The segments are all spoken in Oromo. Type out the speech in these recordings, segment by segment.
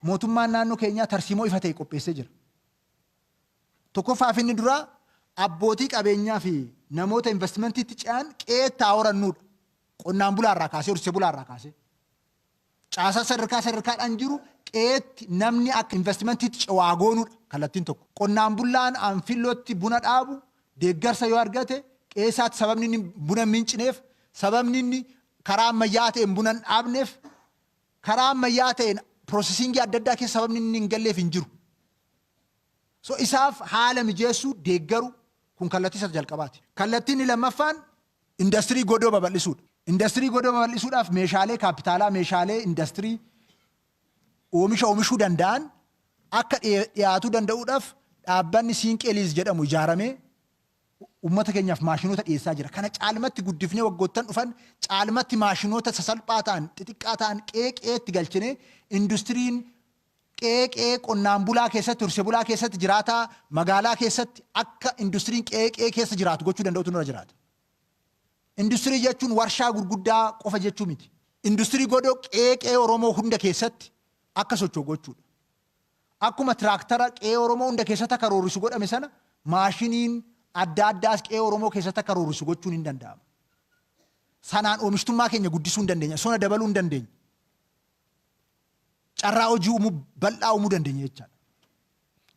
Mootummaan naannoo keenyaa tarsiimoo ifa ta'e qopheessee jira. Tokkoffaa fi inni duraa abbootii qabeenyaa fi namoota investimentiitti ce'an qe'eetti haa horannuudha. Qonnaan bulaarraa kaasee, horsiisee bulaarraa kaasee. Caasaa sadarkaa sadarkaadhaan jiru qe'eetti namni akka investimentiitti ce'u haa goonuudha kallattiin tokko. Qonnaan bulaan Anfillootti buna dhaabu deeggarsa yoo argate, qe'ee isaatti sababni inni buna hin mincineef, sababni inni karaa ammayyaa'aa ta'een buna hin dhaabneef, karaa ammayyaa'aa ta'een processing adda addaa keessa sababni inni hin galleef hin jiru. So isaaf haala mijeessuu, deeggaru, kun kallattii isa jalqabaati. Kallattiin inni lammaffaan indastirii godoo babal'isuudha. Indastirii godoo babal'isuudhaaf meeshaalee kaapitaalaa, meeshaalee indastirii oomisha oomishuu danda'an akka dhiyaatuu danda'uudhaaf dhaabbanni Siinqee Liiz jedhamu ijaaramee uummata keenyaaf maashinoota dhiyeessaa jira. Kana caalmatti guddifnee waggoottan dhufan caalmatti maashinoota sasalphaa ta'an, xixiqqaa ta'an qe'ee qe'eetti galchinee industiriin qe'ee qe'ee qonnaan bulaa keessatti, horsiisee bulaa keessatti, jiraataa magaalaa keessatti akka industiriin qe'ee qe'ee keessa jiraatu gochuu danda'utu nurra jiraata. Industirii jechuun warshaa gurguddaa qofa jechuu miti. Industirii godoo qe'ee qe'ee Oromoo hunda keessatti akka socho'u gochuudha. Akkuma tiraaktara qe'ee Oromoo hunda keessatti akka roorrisu godhame sana, maashiniin adda addaas qe'ee Oromoo keessatti akka roorrisu gochuun hin danda'ama. Sanaan oomishtummaa keenya guddisuu hin dandeenya. Sona dabaluu hin dandeenya. Carraa hojii uumuu bal'aa uumuu dandeenya jechaadha.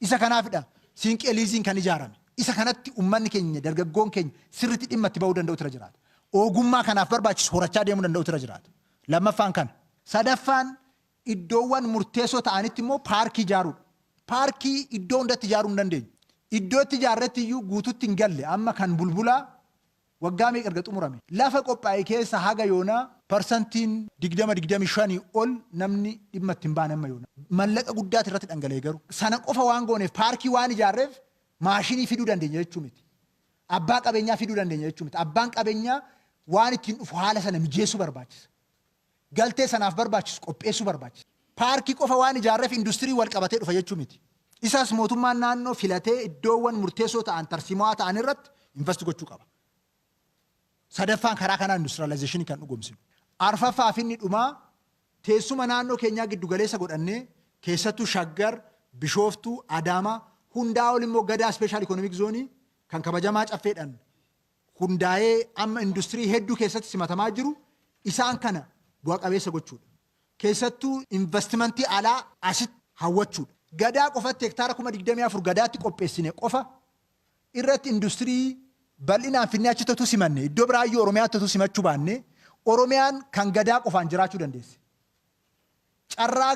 Isa kanaafidha Siinqee Liiziin kan ijaarame. Isa kanatti uummanni keenya, dargaggoon keenya sirriitti dhimma itti bahuu danda'utu irra jiraata. Ogummaa kanaaf barbaachisu horachaa deemuu danda'utu irra jiraata. Lammaffaan kana. Sadaffaan iddoowwan murteessoo ta'anitti immoo paarkii ijaaruudha. Paarkii iddoo hundatti ijaaruu hin dandeenyu. Iddoo itti ijaarretti iyyuu guututti hin galle. Amma kan Bulbulaa waggaa meeqa erga xumurame. Lafa qophaa'e keessa haga yoonaa parsantiin 20, 25 ol namni dhimma itti hin baane amma yoonaa. Mallaqa guddaatu irratti dhangala'e garuu. Sana qofa waan gooneef, paarkii waan ijaarreef maashinii fiduu dandeenya jechuu miti. Abbaa qabeenyaa fiduu dandeenya jechuu miti. Abbaan qabeenyaa waan ittiin dhufu haala sana mijeessuu barbaachisa. Galtee sanaaf barbaachisu qopheessuu barbaachisa. Paarkii qofa waan ijaarreef industirii wal qabatee dhufa jechuu miti. Isas mootummaan naannoo filatee iddoowwan murteessoo ta'an, tarsiimawaa ta'an irratti invest gochuu qaba. Sadaffaan karaa kanaan industrialization kan dhugoomsinu. Arfaffaa fi inni dhumaa teessuma naannoo keenyaa giddu galeessa godhannee keessattuu Shaggar, Bishooftuu, Adaamaa, hundaa ol immoo Gadaa Special Economic Zone kan kabajamaa Caffeedhaan hundaa'ee amma industirii hedduu keessatti simatamaa jiru, isaan kana bu'a qabeessa gochuudha. Keessattuu investimentii alaa asitti hawwachuudha. Gadaa qofatti hektaara 24,000 Gadaatti qopheessine qofa irratti industirii bal'inaan finnee achitti otuu simanne, iddoo biraayyuu Oromiyaatti otuu simachuu baanne, Oromiyaan kan Gadaa qofaan jiraachuu dandeesse. Carraa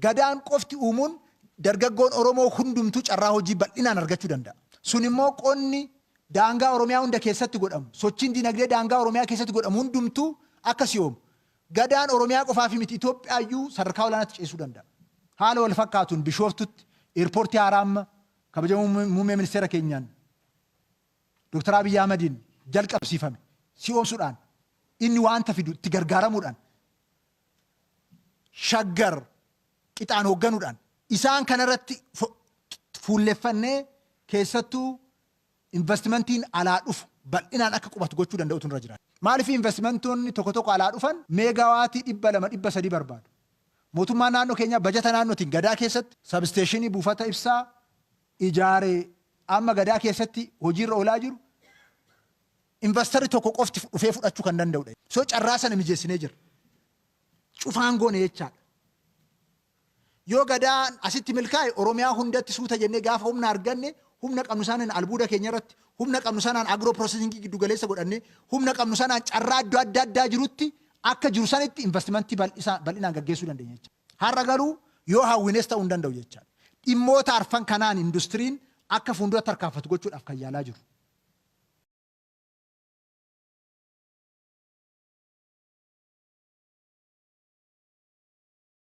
Gadaan qofti uumuun dargaggoon Oromoo hundumtuu carraa hojii bal'inaan argachuu danda'a. Sun immoo qonni daangaa Oromiyaa hunda keessatti godhamu, sochiin dinagdee daangaa Oromiyaa keessatti godhamu hundumtuu akka si'oomu. Gadaan Oromiyaa qofaaf miti, Itoophiyaayyuu sadarkaa olaanaatti ceesisuu danda'a. Haala wal fakkaatuun Bishooftutti eerpoortii haaraa amma kabajamoo muummee ministeera keenyaan Dr. Abiyyi Ahmadiin jalqabsiifame si'oomsuudhaan, inni waanta fidu itti gargaaramuudhaan, Shaggar qixaan hoogganuudhaan isaan kanarratti fuulleffannee keessattuu investimentiin alaa dhufu bal'inaan akka qubatu gochuu danda'utu nurra jira. Maaliif investimentoonni tokko tokko alaa dhufan meegaawaatii 200, 300 barbaadu. Mootummaan naannoo keenyaa bajata naannootiin Gadaa keessatti sabsteeshinii, buufata ibsaa ijaaree amma Gadaa keessatti hojiirra oolaa jiru investarri tokko qofti dhufee fudhachuu kan danda'udha. So carraa sana mijeessinee jirra. Cufaan goone jechaadha. Yoo Gadaan asitti milkaa'e, Oromiyaa hundatti suuta jennee gaafa humna arganne, humna qabnu sanaan albuuda keenya irratti, humna qabnu sanaan agro processing giddu galeessa godhannee, humna qabnu sanaan carraa iddoo adda addaa jirutti akka jiru sanitti investimentii bal'inaan gaggeessuu dandeenya jechaadha. Har'a garuu yoo hawwines ta'uu hin danda'u jechaadha. Dhimmoota arfan kanaan industiriin akka fuuldura tarkaanfatu gochuudhaaf kan yaalaa jiru.